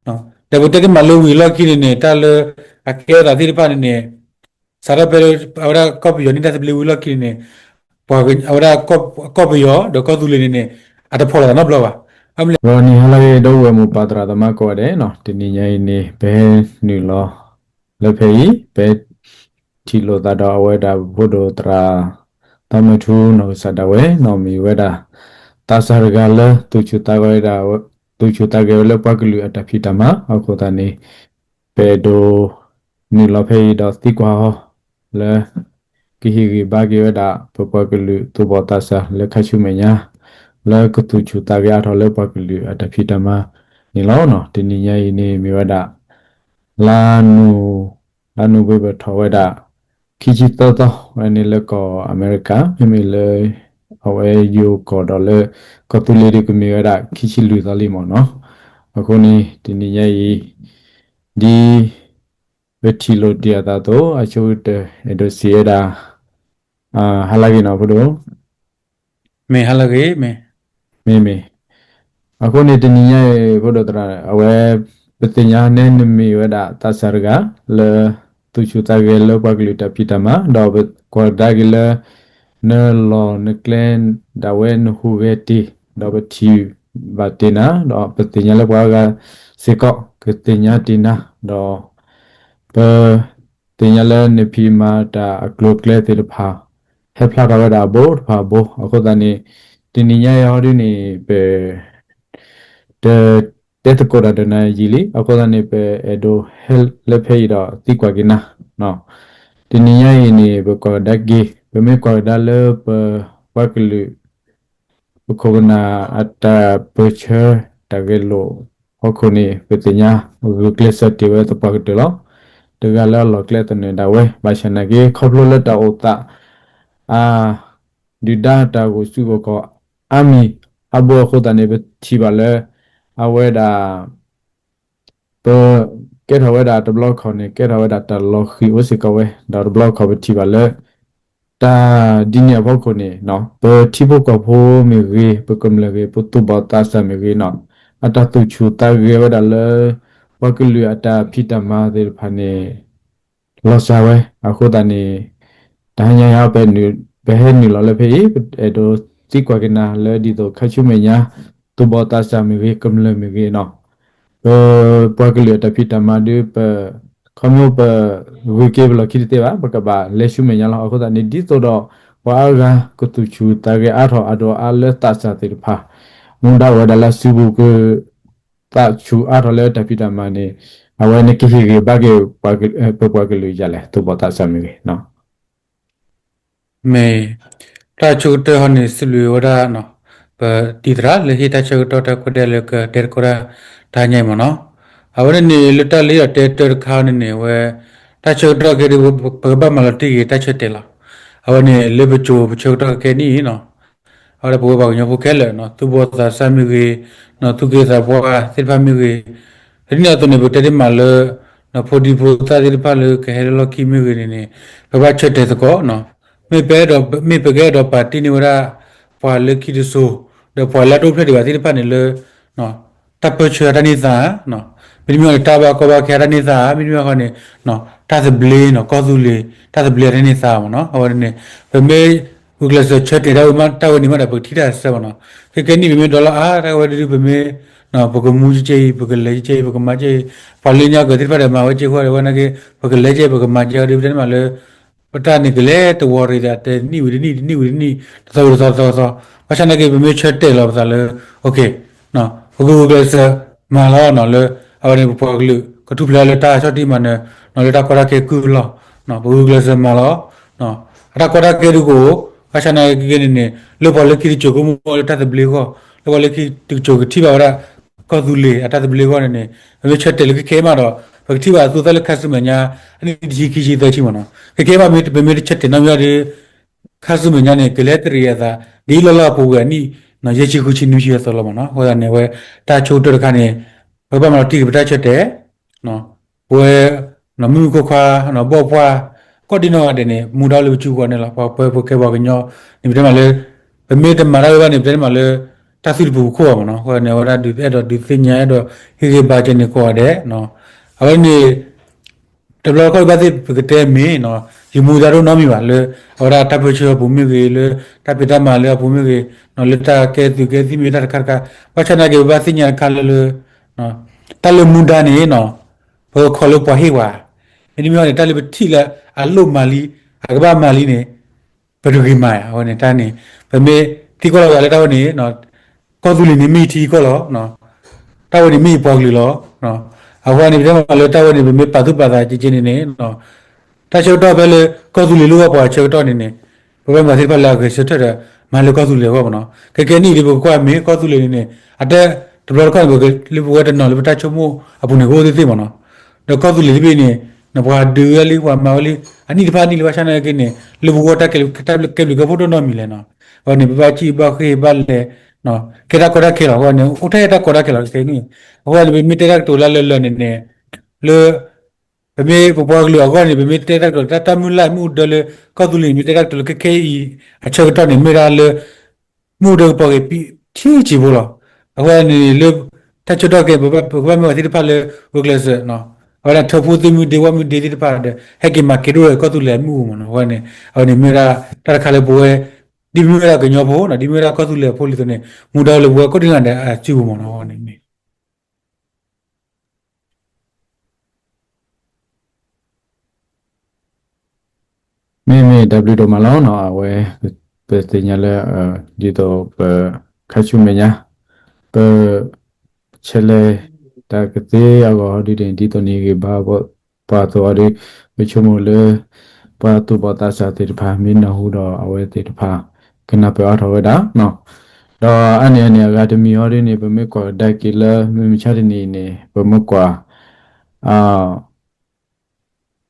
ဒီးပတဲတမံၤလၢဝံၤလီၢ်ခံန့ၣ်န့ၣ် တၢ်လၢအကဲထီၣ်သးသ့ၣ်တဖၣ်န့ၣ်န့ၣ် စးထီၣ်ဖဲလၢအဝဲဒၣ်ကီၢ်ပယီၤန့ၢ်တၢ်သဘျ့ဝံၤလီၢ်ခံန့ၣ်န့ၣ် ပှၤအဝဲဒၣ်ကီၢ်ပယီၤဒီးကီၢ်သူလ့ၤန့ၣ်န့ၣ် အတဖီၣ်လိာ်သးနီတဘျီဘၣ်. အမ့ၢ် ရီနံၤဟါလၢအဂ့ၤ ဒီပုၢ်ဝဲၢ်မိၢ်ပၢ်သရၣ်သမါကိးဂၤဒဲးနီၤ, တနံၤညါအံၤန့ၣ် ပဟဲနုာ်လီၤလၢဖဲအံၤ ပထံၣ်လိာ်သးဒီးအဝဲဒၣ်ပဖိဒိၣ်သရၣ် သးမၢထူနီၢ်ကစၢ်ဒၣ်ဝဲနီၤ, မ့ၢ်ဝဲဒၣ် သးစၢ်တဂၤလၢ သူၣ်ဆူၣ်သးဂဲၤဝဲဒၣ် သူၣ်ဆူၣ်သးဂဲၤဝဲလၢပှၤကလုာ်အတၢ်ဖံးတၢ်မၤအဃိသတးန့ၣ် ပအဲၣ်ဒိးနုာ်လီၤဖဲအံၤဒီးသံကွၢ်အီၤလၢ ကဟ့ၣ်ဂံၢ်ဘါက့ၤဝဲဒၣ် ပပှၤကလုာ်သူၣ်ဘီၣ်သးစၢ်လၢခါဆူမဲာ်ညါ လၢကသူၣ်ဆူၣ်သးဂဲၤအါထီၣ်လၢပှၤကလုာ်အတၢ်ဖံးတၢ်မၤန့ၣ်လီၤ. တနံၤညါအံၤန့ၣ်မ့ၢ်ဝဲဒၣ် လါ လါနိၣ်ဝ့ဘၢၣ်ထီၣ်ဝဲဒၣ် ခံဆံသၢသီဝဲန့ၣ်လၢကီၢ်အမဲရကၤ, မ့မ့ၢ်လၢ အဝဲယိၤကီၢ်ဒီးလၢ ကီၢ်သူလ့ၤဒုးကမ့ၢ်ဝဲဒၣ်ခံဆံလွံၢ်သီလံမ့ၢ်နီၤ. အဃိန့ၣ် တနံၤညါအံၤ ဒ်ပထံၣ်လိာ်တ့ၢ်အသးအသိး အဆိကတၢၢ်အဲၣ်ဒိးစံးဝဲဒၣ် ဟါလၢဂ့ၤနီၤ ဖိဒိၣ် မ့ၢ်ဟါလၢဂ့ၤ မ့ၢ် မ့မ့ၢ် အဃိန့ၣ် တနံၤညါအံၤ ဖိဒိၣ်သရၣ် အဝဲ ပသ့ၣ်ညါနဲနမ့ၢ်ဝဲဒၣ်သးစၢ်တဂၤ လၢ သူၣ်ဆူၣ်သးဂဲၤလၢပှၤကလုာ်တၢ်ဖံးတၢ်မၤ ဒီးပကွၢ်ကဒါက့ၤလၢ နလီၢ်နကျဲဒၣ်ဝဲနဟူးဂဲၤတ့ၢ် ဒီးပထံၣ်ဘၣ်တ့ၢ်နၤ ဒီးပသ့ၣ်ညါလၢပှၤအါဂၤစ့ၢ်ကီး ကသ့ၣ်ညါတ့ၢ်နၤ ဒီး ပ သ့ၣ်ညါလၢနဖံးမၤတၢ်အကျိၤအကျဲသ့ၣ်တဖၣ် ဟဲဖျါထီၣ်ဝဲဒၣ်အဘိတဖၣ်အဘိ အဃိသတးန့ၣ် တနံၤညါအံၤဟီဒ်န့ၣ် ပ တ တဲသကိးတၢ်ဒီးနၤယံာ်လံ အဃိသတးန့ၣ် ပအဲၣ်ဒိးဟဲလၢဖဲအံၤဒီးသံကွၢ်က့ၤနၤ တနံၤညါအံၤန့ၣ် ပကွၢ်ကဒါက့ၤ ပမ့ၢ်ကွၢ်ကဒါလၢပ ပှၤကလုာ် ပခိၣ်ပနၢ်အတၢ်ပၢၢ်ဆၢတၢ်ဂဲၤလိာ်အဖီခိၣ်န့ၣ် ပသ့ၣ်ညါဂုာ်ကျဲးစၢးတ့ၢ်ဝဲသပှၢ်ကတၢၢ်လီၤ. တဂၤလၢအလီၢ်ကျဲသနၢၣ်ဒၣ်ဝဲ ဘၣ်ဆၣ်နာ်က့ ခီဖျိလၢတၢ်အိၣ်သး အ ဒုၣ်ဒါတၢ်ဂိၢ်စုဂီၢ်ကီၢ်အါမံၤအါဘိအဃိသတးန့ၣ် ပထံၣ်ဘၣ်လၢ အဝဲဒၣ် ပ ကဲထီၣ်ဝဲဒၣ်တဘျီခီၣ်န့ၣ် ကဲထီၣ်ဝဲဒၣ်တၢ်လီၤဃံၤအိၣ်စ့ၢ်ကီးဝဲ ဒီးတဘျီခီၣ်ပထံၣ်ဘၣ်လၢ တၢ်ဒ်န့ၣ်အဖီခိၣ်န့ၣ် ပထံဖိကီၢ်ဖိမ့ၢ်ဂ့ၤ ပကမျၢၢ်ဂ့ၤ ပသူၣ်ဘီၣ်သးစၢ်မ့ၢ်ဂ့ၤနီၤ အတၢ်သူၣ်ဆူၣ်သးဂဲၤဝဲဒၣ်လၢ ပှၤကလုာ်အတၢ်ဖံးတၢ်မၤသ့ၣ်တဖၣ်န့ၣ် လီၤစှၤဝဲ အဃိသတးန့ၣ် တဟါညါအံၤ ပဟဲနုာ်လီၤလၢဖဲအံၤ ပအဲၣ်ဒိးသံကွၢ်က့ၤနၤလၢဒ်သိးခါဆူမဲာ်ညါ သူၣ်ဘီၣ်သးစၢ်မ့ၢ်ဂ့ၤ ကမျၢၢ်မ့ၢ်ဂ့ၤနီၤ ပ ပှၤကလုာ်အတၢ်ဖံးတၢ်မၤဒုး ပ ခီဖျိပဂုာ်က့ၤပလီၢ်ခံတသ့ဘၣ် ပကဘၣ်လဲၤဆူမဲာ်ညါလီၤ. အဃိသတးန့ၣ် ဒ်သိးဒီး ပှၤအါဂၤကသူၣ်ဆူၣ်သးဂဲၤအါထီၣ်အဒိးအါလၢသးစၢ်သ့ၣ်တဖၣ် မူဒါအိၣ်ဝဲဒၣ်လၢစုပူၤက သးဆူၣ်အါထီၣ်လၢတၢ်ဖံးတၢ်မၤန့ၣ် အဝဲန့ၣ်ကဟ့ၣ်ဂံၢ်ဘါက့ၤ ပပှၤကလုာ်ယၤလဲၣ် သူၣ်ဘီၣ်သးစၢ်မ့ၢ်ဂ့ၤ မ့ၢ် တၢ်ဆိကတၢၢ်ဟီန့ၣ် စံးဘျုးဝဲဒၣ် ပတံၤသရၣ်လၢဟ့ၣ်တၢ်ဆၢကတီၢ်တၢ်ခွဲးတၢ်ယာ်လၢကတဲသကိးတၢ်တဟါညါအံၤမ့ၢ်နီၤ. အဝဲန့ၣ်န့ၣ် လၢတၢ်လၢယတဲတၢ်တခါန့ၣ်န့ၣ် အဝဲ တၢ်ဆၢကတီၢ်ကဲဒုး ပကဘၣ်မၤလီၤတံၢ်က့ၤတၢ်ဆၢတဲာ်လီၤ. အဝဲန့ၣ် လၢပစိၤပဆၢကတီၢ်ကဲန့ၣ်နီၤ အဝဲဒၣ်ပဝဲပှၤကညီဖိခဲလၢာ်နီၤ သူၣ်ဘီၣ်သးစၢ်မ့ၢ်ဂ့ၤ သူၣ်က့သးပှၢ်သ့ၣ်တဖၣ်မ့ၢ်ဂ့ၤ ဒ်န့ၣ်အသိးန့ၣ် ပကတဲတ့ၢ်မးလၢ ဖိဒံဖိသၣ်သ့ၣ်တဖၣ်လၢကဟဲလၢလီၢ်ခံမ့ၢ်ဂ့ၤန့ၣ်န့ၣ် ပဘၣ်ဆၢတဲာ်သကိးနီၤ မ့ၢ်ပအဲၣ်ဒိး မ့ၢ်ပကအဲၣ်ဒိးပာ်တ့ၢ်န့ၢ်ဝဲဒၣ် ပှၤလၢခံတစိၤ ဒီးပှၤလၢအတအိၣ်ဖျဲၣ်ဒံးဘၣ်သ့ၣ်တဖၣ်န့ၣ်လၢ တၢ်ပၢဆှၢအတၢ်န့ၢ်သါ မ့တမ့ၢ်န့ၣ် တၢ်ဘၣ်ကီဘၣ်ခဲအတၢ်န့ၢ်သါ မ့တမ့ၢ်ဃီန့ၣ် တၢ်သဘျ့နီၤ ကီၢ်သူလ့ၤ တၢ်သဘျ့အတၢ်န့ၢ်သါမ့ၢ်နီၤ အဝဲန့ၣ် ပမ့ၢ်ဂုာ်ကျဲးစၢးဆၢတဲာ်တၢ်ဝဲမး တၢ်ဝဲန့ၣ်မးဒီး ပကထံၣ်တၢ်ဆၢမ့ၢ်နီၤ ခဲကဲနံၣ်ပမ့ၢ်ဒီလီၤအါ တၢ်ဝဲဒုး ပမ့ၢ် ပကမူကဲကဲအံၤ ပကလဲၤကဲကဲအံၤ ပကမၤကဲအံၤ ပှၤလၢညါကၢၤသ့ၣ်တဖၣ်ဒီးမၤဝဲကဲဃီဒီး ဝဲနာ်က့ ပကလဲၤကဲ ပကမၤကဲအီၤဒုး ပတဲန့ၣ်မးလၢ ပတၢ်န့ၣ်ကလဲၤတဝီၤရံၣ်သး တနံၣ်ဝံၤတနံၣ် တနံၣ်ဝံၤတနံၣ် တသီဝံၤတသီ တသီဝံၤတသီ ဘၣ်ဆၣ်နာ်က့ ပမ့ၢ်ဆၢတဲာ်လီၤပသးလၢ ပကဂုာ်ကျဲးစၢးမၤလီၤနီၤလၢ အဝဲန့ၣ် ပပှၤကလုာ် ကထူၣ်ဖျဲးလၢတၢ်ဆီၣ်တံၢ်မၤနၢၤနီၤ လၢတၢ်ကီတၢ်ခဲကုၢ်လီၤ ပဂုာ်ကျဲးစၢးမၤလီၤ အတၢ်ကီတၢ်ခဲဒုးကအိၣ် ဘၣ်ဆၣ်နာ်က့န့ၣ်န့ၣ် လၢပှၤလၢခံတစိၤကအိၣ်မူလၢတၢ်သဘျ့အဂီၢ် လၢပှၤလၢခံတစိၤကထံၣ်ဘၣ်ဝဲဒၣ် ကီၢ်သူလ့ၤအတၢ်သဘျ့အဂီၢ်န့ၣ်န့ၣ် ပမ့ၢ်ဆၢတဲာ်လၢခဲခဲမးဒီး ပကထံၣ်ဘၣ်အသူအသၣ်လၢခါဆူမဲာ်ညါ အနံၣ်တဆံခံဆံသၢဆံမ့ၢ်နီၤ ခဲခဲမးမ့ၢ်ပမ့ၢ်တဆၢတဲာ်နီတမံၤဒီး ခါဆူမဲာ်ညါန့ၣ် ကလဲၤတရံးအသး ဒ်လီၢ်လီၢ်ပူၤဝဲအနံၣ် ယဲၢ်ဆံဃုဆံနွံဆံအသိးလီၤမ့ၢ်နီၤ အဃိသတးန့ၣ် အဝဲတၢ်ဆိကတၢၢ်တခါန့ၣ် ပကဘၣ်မၤလီၤတံၢ်က့ၤပတၢ်ဆၢတဲာ် ပဝဲ မုၢ်မုၢ်ခွါခွါ ဘီၣ်ပှၢ် ကီၢ်ဒံနီၢ်ဂၤဒဲးန့ၣ် မူဒါလၢပစုကဝဲၤန့ၣ်လီၤ ပှၤပၢပကဲပှၤကညီန့ၣ် ပတဲမးလၢ ပမ့ၢ်တမၤတၢ်ဝဲဘၣ်န့ၣ် ပတဲမးလၢ တၢ်သွံၣ်တပူၤခိၣ်ဘၣ်မ့ၢ်နီၤ. အဃိန့ၣ် အဝဲဒၣ်ဒုးအဲၣ်ဒိးဒုးသ့ၣ်ညါ အဲၣ်ဒိးဟ့ၣ်ဂံၢ်ဘါကဲန့ၣ်ကိးဂၤဒဲး, အဝဲန့ၣ် တဘျီတခီၣ်ဘၣ်သ့ၣ်ပကတဲမ့ၢ်နီၤ, ယမူဒါတအိၣ်နီတမံၤဘၣ်လၢ အဝဲဒၣ်တၢ်ပၢဆှၢအပူၤမ့ၢ်ဂ့ၤ, လၢတၢ်ဖံးတၢ်မၤလၢအပူၤမ့ၢ်ဂ့ၤ, လၢတၢ်ကဲသုးကဲသံၣ်မ့ၢ်တၢ်တခါတခါ, ဘၣ်ဆၣ်နာ်က့ ပဘၣ်သ့ၣ်ညါတခါလၢလၢ တၢ်လၢမူဒါန့ၣ်နီၤ, ပကခိးလၢပှၤဟ့ၣ်ပှၤ, မ့တမ့ၢ်အီၤန့ၣ် တၢ်လၢပထံၣ်လၢအလိၣ်မၤလံ, အကဘၣ်မၤလံန့ၣ် ပတဂ့ၤမၤဧါ. အဝဲန့ၣ်တၢ်န့ၣ် ပမ့ၢ်သံကွၢ်လီၤပသးလၢတၢ်ဝဲန့ၣ် ကီၢ်သူလ့ၤန့ၣ်မ့ၢ်ယထံကီၢ်လီၤ, တၢ်ဝဲန့ၣ်မ့ၢ်ယပှၤကလုာ်လီၤ. အဃိန့ၣ် ပတဲမ့ၢ်လၢတၢ်ဝဲန့ၣ် ပမ့ၢ်ပာ်သူၣ်ပာ်သးကဲကဲန့ၣ်န့ၣ် တၢ်ဆၢကတီၢ်ဖဲလၢ ကီၢ်သူလ့ၤလိၣ်ဘၣ်ပှၤဆၢကတီၢ်န့ၣ်န့ၣ် ပဝဲမၤသ့ၣ်တဖၣ်လၢအဂဲၤဆၢထၢၣ်ဒီး မၤလၢကီၢ်သူလ့ၤအဂီၢ်မ့ၢ်နီၤ. ခဲကဲနံၣ်ဒ်ပကကွၢ်မ့ၢ်ကီၢ်သူလ့ၤန့ၣ်န့ၣ် အတၢ်တဘျီတခီၣ်န့ၣ် လၢပဝဲတနီၤလၢပတၢ်ဆိကမိၣ်အပူၤန့ၣ် ကအိၣ်သ့ၣ်သ့ၣ်မ့ၢ်နီၤ. ဒီးကီၢ်သူလ့ၤသ့ၣ်တဖၣ်န့ၣ် ပှၤဒုးဝဲလံ ပှၤမၤဝဲလံ အနံၣ်တဖၣ်နံၣ်လၢဘၣ်ဆၣ်နာ်က့န့ၣ် လၢပဂီၢ်တၢ်ကဲဘျုးကဲဖှိၣ်ဒိၣ်နီတမံၤလဲၣ်နီၤ. အဝဲန့ၣ် ပဘၣ်စံးဘၣ်ဃ့ဘၣ်လဲၤ ကဲတၢ်ကီတၢ်ခဲလီၤ. အဃိန့ၣ် အိၣ်ထဲတၢ်ကီတၢ်ခဲလီၤကဲန့ၣ်. အဃိန့ၣ် ပမ့ၢ်တဲတၢ်ကတိၤလၢလၢလၢာ်န့ၣ်န့ၣ် လၢ ပမ့ၢ်ပပှၤကလုာ်အဂီၢ်န့ၣ် ပမ့ၢ်တဲတၢ်ကတိၤ တၢ်တၢ်မုၢ်လၢ်မ့ၣ်အူဒၢလၢ ကီၢ်သူလ့ၤန့ၣ် မ့ၢ်တဲတၢ်ကတိၤလၢခဲခဲအံၤ အဆၢကတီၢ်န့ၣ် မ့ၢ်ဒၣ်လၢ မ့ၣ်အူဒၢကပီၤက့ၤထံဆံးဖိလီၤ. အဃိန့ၣ်လၢ တၢ်ဆၢကတီၢ်ကဲ ပကဘၣ်မ့ၢ်ပှၤသ့ၣ်တဖၣ်လၢ ဂုာ်ကျဲးစၢး အဝဲဒၣ်ထၢဖှိၣ်သ့ၣ်မုၢ်ဒ့ဝၣ်မုၢ်ဒ့သ့ၣ်တဖၣ်ဒီး ဟဲက့ၤမၤက့ၤဒိၣ်ဒီးကီၢ်သူလ့ၤအမ့ၣ်အူမ့ၢ်နီၤ. အဝဲန့ၣ် အဝဲန့ၣ်မ့ၢ်ဝဲဒၣ် တၢ်တခါလၢပဝဲ ဒ်မ့ၢ်ဝဲဒၣ်ကညီဖိနီၤ ဒ်မ့ၢ်ဝဲဒၣ်ကီၢ်သူလ့ၤအဖိလံၤသိးန့ၣ် မူဒါလၢပဝဲကိးဒံနီၢ်ဂၤဒဲးအစုပူၤမ့ၢ်နီၤ. အဝဲန့ၣ်မ့ၢ် မ့မ့ၢ်တၢ်ဘျုးဒိၣ်မးလီၤနီၤ. အဝဲ ပသ့ၣ်ညါလၢ ဒ်သိးပ ခါဆူမဲာ်ညါ ပ ဆဲးလဲၤတၢ်ကသ့အဂီၢ်ဒ်န့ၣ် ဒ်သိးန့ၣ်ဂ့ၤဘၣ်ပှၤအသိးအီၤဒီး ပဆိကမိၣ်လၢ ပှၤသူၣ်ဘီၣ်သးစၢ်သ့ၣ်တဖၣ် မ့ၢ်နၢ်ဟူဒီးအဝဲသ့ၣ်တဖၣ် ကနၢ်ပၢၢ်အါထီၣ်ဝဲဒၣ်နီၤ. ဒီးအါန့ၢ်အန့ၣ် အဂၤတမံၤအီၤဒ်န့ၣ် ပမ့ၢ်ကွၢ်ကဒါက့ၤလၢမုၢ်မဆါတနံၤအံၤန့ၣ် ပမ့ၢ်ကွၢ်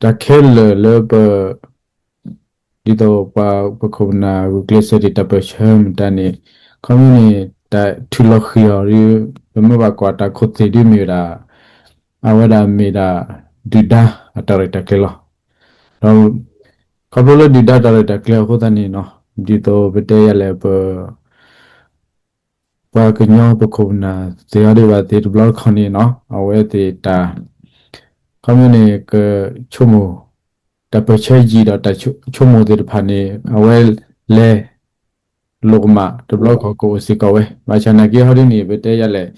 တၢ်ခဲလၢာ်လၢပ ဒ်သိးပှၤပခိၣ်ပနၢ်ဂုာ်ကျဲးစၢးဒံးတၢ်ပၢၢ်ဆၢမတၤန့ၣ် ခီမ့ၢ်န့ၣ် တၢ်ထုးလီၤဃံၤအီၤဒ် ပမ့ၢ်ဘၣ်ကွၢ်တၢ်ခိၣ်သ့ၣ်ဒ်မ့ၢ်ဝဲဒၣ် အဝဲဒၣ်မ့ၢ်ဒၣ် ဒုၣ်ဒါအတၢ်ရဲၣ်တၢ်ကျဲၤလီၤ. ဒီး ခီဖျိလၢဒုၣ်ဒါတၢ်ရဲၣ်တၢ်ကျဲၤအဃိသတးန့ၣ်နီၤ ဒ်သိးပတဲယၤလဲၣ်ပ ပှၤကညီပခိၣ်ပနၢ်သ့ၣ်အီၤဒ်ဘၣ်သ့ၣ်တဘျီတခီၣ်န့ၣ်နီၤ အဝဲသ့ၣ်တၢ် ခီမ့ၢ်န့ၣ် ကဆိကမိၣ် တၢ်ပၢၢ်ဆၢယံၤဒီးတၢ်ဆိကမိၣ်သ့ၣ်တဖၣ်န့ၣ် အဝဲလဲၤ လိာ်ကမၣ်တဘျီတခီၣ်ကအိၣ်စ့ၢ်ကီးဝဲ ဘၣ်ဆၣ်နာ်က့ဟီဒ်န့ၣ် ပတဲယၤလဲၣ်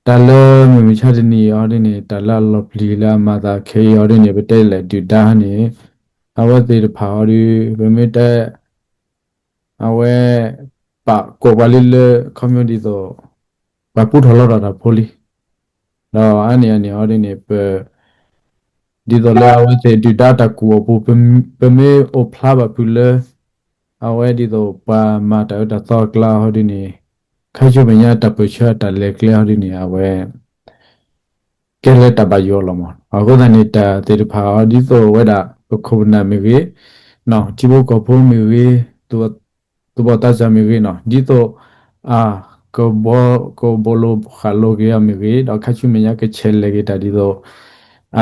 တၢ်လၢမုၢ်မဆါတနံၤအံၤဟီဒ်န့ၣ် တၢ်လၢအလီၤပျံၤလၢအမၤသးခဲအံၤဟီဒ်န့ၣ် ပတဲယၤလဲၣ်ဒုၣ်ဒါန့ၣ် အဝဲသ့ၣ်တဖၣ်ဟီဒ် ပမ့ၢ်တဲ အဝဲ ပာ်ကိးပှၤလၢလၢ ခီမ့ၢ်ဒ်သိး ပှၤပူထီၣ်လီထီၣ်တၢ်ဖိလံ. ဒီးအါန့ၢ်အန့ၣ်အီၤဒ်န့ၣ် ပ ဒ်သိးလၢအဝဲသ့ၣ်ဒုၣ်ဒါတၢ်ကူၣ်အီၤပူၤ ပမ့ၢ်အိၣ်ဖျါဘၣ်ဖုးလၢ အဝဲဒ်သိးပှၤမၤတၢ်အၢတၢ်သီအကျါဟီဒ်န့ၣ် ခါဆူမဲာ်ညါတၢ်ပၢၢ်ဆၢအတၢ်လဲၤကျဲဟီဒ်န့ၣ် အဝဲ ကဲလၢတၢ်ဘၣ်ယိၣ်အလီၢ်မး. အဃိသတးန့ၣ် တၢ်သ့ၣ်တဖၣ်အီၤဒ်သိးဝဲဒၣ် ပခိၣ်ပနၢ်မ့ၢ်ဂ့ၤ, ထံဖိကီၢ်ဖိမ့ၢ်ဂ့ၤ, သူၣ်ဘီၣ်သးစၢ်မ့ၢ်ဂ့ၤနီၤ ဒ်သိး အ ကဘီ ကဘီလိၤဃာ်လိၤက့ၤအီၤမ့ၢ်ဂ့ၤ, ဒီးခါဆူမဲာ်ညါကဆဲးလဲၤက့ၤတၢ်ဒ်သိး အ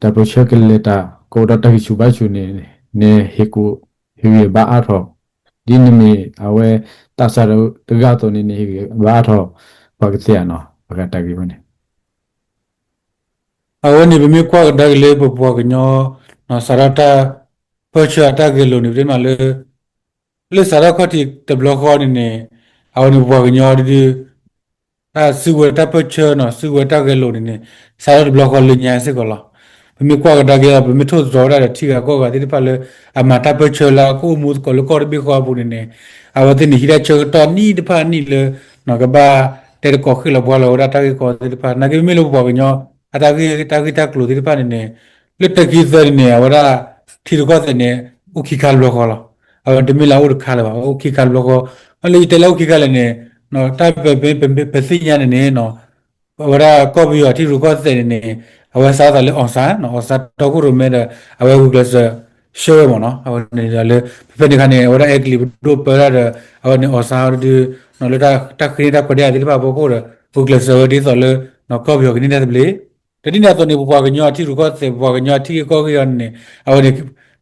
တၢ်ပၢၢ်ဆၢကလဲၤတၢ် ကအိၣ်ဒီးတၢ်ဂံၢ်ဆူၣ်ဘါဆူၣ်န့ၣ် နဟ့ၣ်ကူၣ်ဟ့ၣ်ဂံၢ်ဘါအါထီၣ်, ဒ်နမ့ၢ်အဝဲသးစၢ်တဂၤအသိးန့ၣ် နဟ့ၣ်ဂံၢ်ဘါအါထီၣ် ပှၤကသ့ဧါနီၤ အဂၤတၢ်ဂ့ၢ်ဝဲန့ၣ် အဝဲန့ၣ် ပမ့ၢ်ကွၢ်ကဒါက့ၤလၢပပှၤကညီ စးထီၣ်တၢ်ပၢၢ်ဆၢအတၢ်ဂဲၤလိာ်န့ၣ် ပတဲမးလၢ လၢစးထီၣ်ခီၣ်ထံးတဘျီဃီန့ၣ်န့ၣ် အဝဲန့ၣ်ပပှၤကညီဒု တၢ်စုကဝဲၤတၢ်ပၢၢ်ဆၢနီၤ စုကဝဲၤတၢ်ဂဲၤလိာ်န့ၣ်န့ၣ် စးထီၣ်တဘျီဃီလၢညါစ့ၢ်ကီးလီၤ. ပမ့ၢ်ကွၢ်ကဒါက့ၤဒီး ပမ့ၢ်ထိၣ်သတြီၤဝဲဒၣ်ဒီးထံဂၤကီၢ်ဂၤသ့ၣ်တဖၣ်လၢ အမၤတၢ်ပၢၢ်ဆၢလၢအကအိၣ်မူသကိးလၢကီၢ်တဘ့ၣ်ဃီအပူၤန့ၣ်န့ၣ် အဝဲသ့ၣ်န့ၣ် ဟံးတၢ်ဆၢကတီၢ်နံၣ်တဖၣ်နံၣ်လၢ ကဘၣ်တဲသကိးဃ့ၣ်လီၤပှၤလီၤဝဲဒၣ်တၢ်ဂ့ၢ်ကီသ့ၣ်တဖၣ် နာ်က့မ့မ့ၢ်လၢပပှၤကညီ အတၢ်ဂ့ၢ် တၢ်ဂ့ၢ်တၢ်ကျိၤသ့ၣ်တဖၣ်န့ၣ်န့ၣ် လၢတၢ်ခံသၢန့ၣ်န့ၣ် အဝဲဒၣ် ထံရူၢ်ကီၢ်သဲးန့ၣ် အိၣ်ခံခါတဘျီဃီလီၤ. အဝဲတမ့ၢ်လၢအအိၣ်တခါလၢၤဘၣ် အိၣ်ခံခါတဘျီဃီ မ့ၢ်လၢယတဲလၢအိၣ်ခံခါလဲၣ်န့ၣ် တၢ်ပ ပသ့ၣ်ညါန့ၣ်န့ၣ် အဝဲဒၣ်ကီၢ်ပယီၤထံရူၢ်ကီၢ်သဲးန့ၣ်န့ၣ် အဝဲစးထီၣ်သးလၢ အောင်ဆန်း အောင်ဆန်း တီခိၣ်ရိၣ်မဲဒီး အဝဲဂုာ်ကျဲးစၢးဆှၢဝဲမ့ၢ်နီၤ အဝဲန့ၣ်ဒီးလၢ ဖဲဖဲန့ၣ်အခါန့ၣ် အဝဲဒၣ်အဲကလံးပဒိၣ်ပၢဒၣ်ဒီး အဝဲန့ၣ် အောင်ဆန်း ဟီဒု လၢတၢ်ဃ့န့ၢ်တၢ်ခွဲးတၢ်ယာ်သ့ၣ်တဖၣ်အဖီခိၣ်ဒီး ဂုာ်ကျဲးစၢးဝဲဒ်သိးလၢ ကီၢ်ပယီၤကန့ၢ်တၢ်သဘျ့ တဒ်န့ၣ်အသိးန့ၣ် ပပှၤကညီအထံရူၢ်ကီၢ်သဲး ပပှၤကညီအထံဂ့ၢ်ကီၢ်ဂ့ၢ်အီၤန့ၣ်န့ၣ် အဝဲန့ၣ်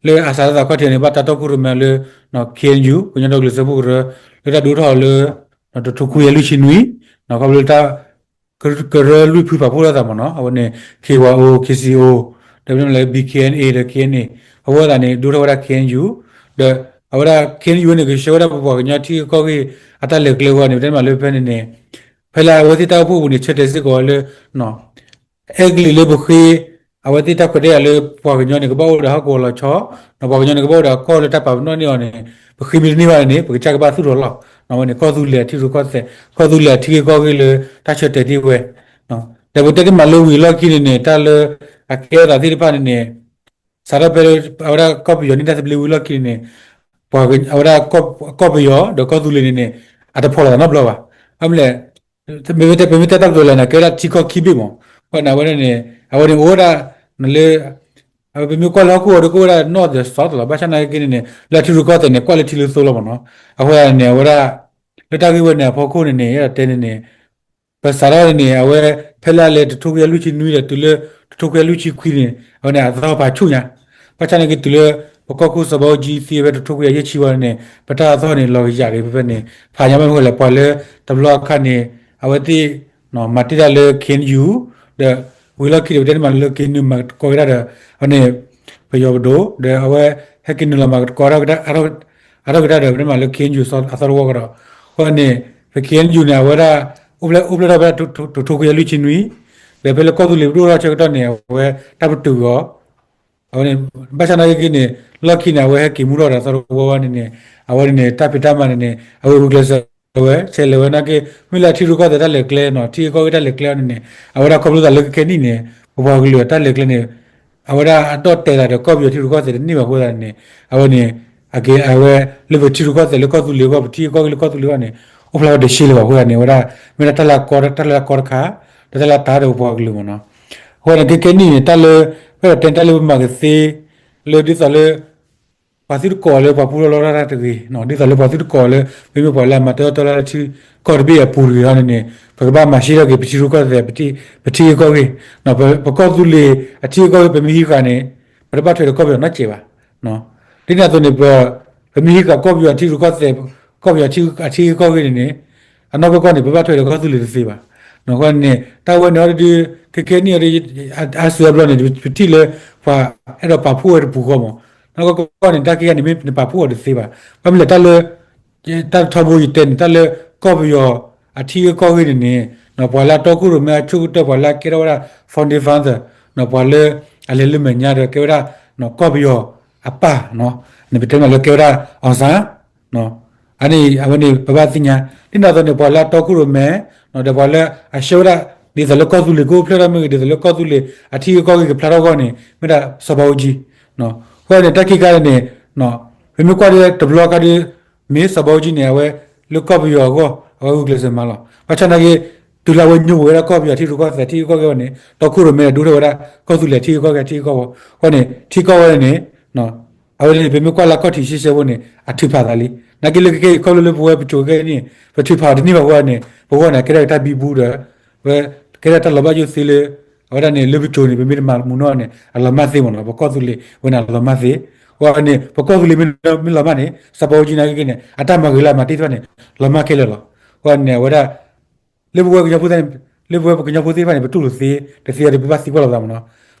လၢအစးထီၣ်သးခီၣ်ထံးန့ၣ် ဘၣ်တၢ်တီခိၣ်ရိၣ်မဲလၢ KNU ကညီဒီကလုာ်စၢဖှိၣ်ကရၢ လၢတၢ်ဒုးအိၣ်ထီၣ်အီၤလၢ တထိခွံကယၤလွံၢ်ဆံနွံ, ခီဖျိလၢတၢ် ကရၢလွံၢ်ဖုပာ်ဖှိၣ်ထီၣ်သးမ့ၢ်နီၤ, အဝဲန့ၣ် K Y O K C O ဒီးပတဲမ့ၢ်လၢ B K N A ဒီး K N A အဝဲသးန့ၣ် ဒိၣ်ထီၣ်ဝဲဒၣ် K N U ဒီးအဝဲဒၣ် K N U န့ၣ် ကဆှၢဝဲဒၣ်ပပှၤကညီထံဂ့ၢ်ကီၢ်ဂ့ၢ်အတၢ်လဲၤကျဲအဂီၢ်န့ၣ် ပတဲမ့ၢ်လၢဖဲန့ၣ်န့ၣ် ဖဲလၢအဝဲသ့ၣ်တၢ်အိၣ်ဖှိၣ်ပူၤန့ၣ် ဆၢတဲာ်စ့ၢ်ကီးဝဲလၢ အဲကလံးလၢပဃ့ အဝဲသ့ၣ်တၢ်ခွဲးတၢ်ယာ်လၢပှၤကညီန့ၣ် ကဘၣ်အိၣ်ဒီးဟီၣ်ကဝီၤလီၤဆီ, ဒီးပှၤကညီန့ၣ် ကဘၣ်အိၣ်ဒီးကီၢ်လၢတၢ်ပာ်ပနီၣ်န့ၢ်အီၤန့ၣ် ပဃ့မ့ၢ်တန့ၢ်ဘၣ်န့ၣ် ပကစၢ်ကဘၣ်သူၣ်ထီၣ်လီၤ. အဝဲန့ၣ် ကီၢ်သူလ့ၤအထံရူၢ်ကီၢ်သဲး ကီၢ်သူလ့ၤအထံဂ့ၢ်ကီၢ်ဂ့ၢ်လၢတၢ်ဆၢတဲာ်န့ၢ်ဝဲ ဒီးပတဲတ့ၢ်မးလၢဝံၤအလီၢ်ခံန့ၣ်န့ၣ် တၢ်လၢအကဲထီၣ်သးသ့ၣ်တဖၣ်န့ၣ်န့ၣ် စးထီၣ်ဖဲလၢ အဝဲဒၣ်ကီၢ်ပယီၤန့ၢ်တၢ်သဘျ့ဝံၤအလီၢ်ခံန့ၣ်န့ၣ် ပှၤအဝဲဒၣ်ကီၢ်ပယီၤဒီးကီၢ်သူလ့ၤန့ၣ်န့ၣ် အတဖိးလိာ်သးနီတဘျီဘၣ်. ဘၣ်မနုၤလဲၣ် ပမ့ၢ်တဲတၢ်ကတိၤလဲၣ်န့ၣ် ကဲဝဲဒၣ်ထံကီၢ်ခံဘ့ၣ်မး, အဃိန့ၣ် အဝဲန့ၣ် အဝဲန့ၣ်အိၣ်ဝဲဒၣ် လၢ ပမ့ၢ်ကွၢ်လၢဟီၣ်ခိၣ်အီၤဒီးကအိၣ်ဝဲဒၣ် north ဒီး south လီၤ. ဘၣ်ဆၣ်နာ်က့န့ၣ်န့ၣ် လၢအထံရူၢ်ကီၢ်သဲးန့ၣ် ကွၢ်လၢထံလၢသိလီၤမ့ၢ်နီၤ. အဃိန့ၣ် အဝဲဒၣ် လၢတၢ်ဂ့ၢ်ဝဲန့ၣ်အဖီခိၣ်န့ၣ်န့ၣ် အဲၣ်ဒိးတဲန့ၣ်န့ၣ် ပစးထီၣ်န့ၣ်န့ၣ် အဝဲ ဖဲလၢအလဲၤတထိခွံကယၤလွံၢ်ဆံနွံဒီးတုၤလၢတထိခွံကယၤလွံၢ်ဆံခွံန့ၣ် အဝဲန့ၣ် အသဟီၣ်ဖးဆူၣ်ညါ, ဘၣ်ဆၣ်နာ်က့တုၤလၢ ပကီၢ်ခိၣ်စီၤဘးအူကၠံသံဝဲတထိခွံကယၤယဲၢ်ဆံဝဲန့ၣ် ပတၢ်အသဟီၣ်န့ၣ် လီၤကယၤက့ၤဖဲဖဲန့ၣ် ဖးညါဘၣ်မနုၤလဲၣ် ပှၤလၢတဘျီအခါန့ၣ် အဝဲသ့ၣ် မၤတ့ၢ်တၢ်လၢ K N U ဒီး ဝံၤလီၢ်ခံဒီး ပတဲန့ၣ်မးလၢ K N U မၤသကိးက့ၤတၢ်ဒီး အဝဲန့ၣ် ပယီၤပဒိၣ် ဒီးအဝဲ ဟဲက့ၤနုာ်လီၤမၤသကိး အါထီၣ်က့ၤတၢ်ဒီး ပတဲမးလၢ K N U အသီတဝီကဒီး အဃိန့ၣ် ပ K N U န့ၣ် အဝဲဒၣ် အိၣ်ဖျဲၣ် အိၣ်ဖျဲၣ်ထီၣ်ဖဲတထိခွံကယၤလွံၢ်ဆံနွံ ဒီးဖဲလၢကီၢ်သူလ့ၤပဒိၣ်ထီၣ်ဆၢကတီၢ်န့ၣ် အဝဲတၢ်ပတုာ်အီၤ အဝဲန့ၣ် ဘၣ်ဆၣ်နာ်က့န့ၣ် လီၢ်ခံန့ၣ် အဝဲဟဲက့ၤမူထီၣ်ဒီးအသီတဝီဝဲန့ၣ်န့ၣ် အဝဲန့ၣ်န့ၣ် တၢ်ဖံးတၢ်မၤန့ၣ်န့ၣ် အဝဲဂုာ်ကျဲးစၢးဝဲ ဆဲးလဲၤဝဲနာ်က့ မ့ၢ်လၢအထံရူၢ်ကီၢ်သဲးတၢ်လဲၤကျဲနီၤ ထံဂ့ၢ်ကီၢ်ဂ့ၢ်တၢ်လဲၤကျဲအီၤန့ၣ်န့ၣ် အဝဲဒၣ်ခီဖျိသးလၢခဲကနံၣ်န့ၣ် ပပှၤကလုာ်အတၢ်လဲၤကျဲန့ၣ် အဝဲဒၣ်အဒီၣ်တဲာ်သးဒီးကီၢ်ပယီၤထံရူၢ်ကီၢ်သဲးတန့ၢ်ဘၣ်အဃိသတးန့ၣ် အဝဲန့ၣ် အက့ အဝဲ လၢပထံရူၢ်ကီၢ်သဲးလၢကီၢ်သူလ့ၤအဂီၢ် ပထံဂ့ၢ်ကီၢ်ဂ့ၢ်လၢကီၢ်သူလ့ၤအဂီၢ်န့ၣ် အိၣ်ဖျါဝဲတရှဲလၢၤဘၣ်အဃိသတးန့ၣ် အဝဲဒၣ် မ့ၢ်ဒၣ်တၢ်လၢကီ တၢ်လၢကီတခါ ဒီးတၢ်လၢတၢ်ဒီးပပှၤကလုာ်မ့ၢ်နီၤ အဃိန့ၣ် ခဲကနံၣ်န့ၣ် တၢ်လၢ အဲၣ်ဒိးတဲတၢ်လၢပမၤကသ့ လၢဒ်သိးလၢ ပှၤသုတကိးလၢပှၤပူထီၣ်လီထီၣ်တၢ်တဂ့ၤ, ဒ်သိးလၢပှၤသုတကိးလၢ မ့မ့ၢ်ပှၤလၢအမၤတၢ်အၢၣ်လီၤတၢ်လၢထံကီၢ်တဘ့ၣ်အပူၤတဂ့ၤန့ၣ်န့ၣ် ပကဘၣ်မၤရှဲထီၣ်က့ၤ ပထံရူၢ်ကီၢ်သဲး ပထံဂ့ၢ်ကီၢ်ဂ့ၢ်, ပကီၢ်သူလ့ၤအထံဂ့ၢ်ကီၢ်ဂ့ၢ် ပမ့ၢ်ဟံးဃာ်န့ၣ် ပတဘၣ်ထွဲဒီးကီၢ်ပယီၤနီတစဲးဘၣ်. ဒ်န့ၣ်အသိးန့ၣ် ပ ပမ့ၢ်ဟံးဃာ်ကီၢ်ပယီၤအထံရူၢ်ကီၢ်သဲး ကီၢ်ပယီၤအထံဂ့ၢ်ကီၢ်ဂ့ၢ်န့ၣ်န့ၣ် အနီၢ်ကီၢ်ကီၢ်န့ၣ် ပဘၣ်ထွဲဒီးကီၢ်သူလ့ၤတသ့ဘၣ်. အဃိန့ၣ် တၢ်ဝဲန့ၣ်အီၤဒုး ခဲကနံၣ်အီၤဒုး အါစုအါဘျီန့ၣ် ပထံၣ်လၢ ပှၤအဲၣ်ဒိးပာ်ဖှိၣ်ဝဲတပူၤဃီမး, နီၢ်ကီၢ်ကီၢ်န့ၣ် တၢ်ခံဂၤန့ၣ် မ့ၢ်နပာ်ဖှိၣ်အီၤတသ့ဘၣ်. ဘၣ်မနုၤလဲၣ် တၢ်လၢ တၢ်တထီဘိယတဲန့ၣ် တၢ်လၢကီၢ်ပယီၤအထံဂ့ၢ်ကီၢ်ဂ့ၢ်န့ၣ်န့ၣ် ပှၤလၢအတီခိၣ်ရိၣ်မဲအဆိကတၢၢ် ပှၤလၢအကဲထီၣ်ဝဲဒၣ် founding father ပှၤလၢအလဲၤလၢမဲာ်ညါဒီးကဲဝဲဒၣ် ကီၢ်ပယီၤအပၢ် န့ၣ် ပတဲမးလၢကဲဝဲဒၣ် အောင်ဆန်း အန့ၣ် အဝဲန့ၣ် ပဘၣ်သ့ၣ်ညါ ဒ်န့ၣ်အသိးန့ၣ် ပှၤလၢအတီခိၣ်ရိၣ်မဲ ဒီးပှၤလၢအဆှၢဝဲဒၣ် ဒ်သိးလၢကီၢ်သူလ့ၤကအိၣ်ဖျဲၣ်ထီၣ်မ့ၢ်ဂ့ၤ ဒ်သိးလၢကီၢ်သူလ့ၤအထံဂ့ၢ်ကီၢ်ဂ့ၢ်ကဖျါထီၣ်အဂီၢ်န့ၣ် မ့ၢ်ဒၣ်စီၤဘးအူကၠံ အဃိန့ၣ် တၢ်ခံခါန့ၣ် ပမ့ၢ်ကွၢ်ဒ်တဘျီခါဒ် မ့ၢ်စီၤဘးအူကၠံန့ၣ် အဝဲလၢကီၢ်ပယီၤအဂီၢ် အဝဲဂုာ်ကျဲးစၢးမၤလီၤ. ဘၣ်ဆၣ်နာ်က့ တုၤလၢအဝဲညိကွံာ်ဝဲဒၣ်ကီၢ်ပယီၤထံရူၢ်ကီၢ်သဲးထံဂ့ၢ်ကီၢ်ဂ့ၢ်အဂီၢ်န့ၣ် တီခိၣ်ရိၣ်မဲဒီးဒိၣ်ထီၣ်ဝဲဒၣ် ကီၢ်သူလ့ၤထံဂ့ၢ်ကီၢ်ဂ့ၢ်ထံဂ့ၢ်ကီၢ်ဂ့ၢ်အဂီၢ်န့ၣ် ထံကီၢ်ဝဲန့ၣ် အဝဲန့ၣ် ပမ့ၢ်ကွၢ်လၢခီၣ်ထံးရှဲရှဲဖိန့ၣ် အထုးဖးသးလံ. နာ်က့လၢခဲကနံၣ်အံၤ ခီဖျိလၢပဝဲပစိၤခဲကနံၣ်အံၤ ပထုးဖးအီၤတန့ၢ်ဘၣ်အဃိန့ၣ် ပဂီၢ်န့ၣ် ကဲထီၣ်တၢ်ဘံဘူဒီး ဝဲ ကဲထီၣ်တၢ်လီၤဘၣ်ယိၣ်သ့လၢ အဝဲဒၣ်န့ၣ် လၢပစိၤန့ၣ် ပမ့ၢ်တမၤမုာ်နီၢ်န့ၣ် အလီၤမၢ်သ့မ့ၢ်နီၤ ပကီၢ်သူလ့ၤဝဲန့ၣ် အလီၤမၢ်သ့. အဃိန့ၣ် ပကီၢ်သူလ့ၤမ့ၢ်လီၤမၢ်န့ၣ် စီၤဘးအူကၠံနာ်က့န့ၣ် အတၢ်မၤဂ့ၤလၢအမၤတ့ၢ်တဖၣ်န့ၣ် လီၤမၢ်ခဲလၢာ်လီၤ. အဃိန့ၣ် အဝဲဒၣ် လၢပဝဲကညီဖိသ့ၣ်တဖၣ်န့ၣ် ပတူၢ်လိာ်သ့ တသ့အီၤဒီး ပဘၣ်သံကွၢ်လိာ်သးမ့ၢ်နီၤ.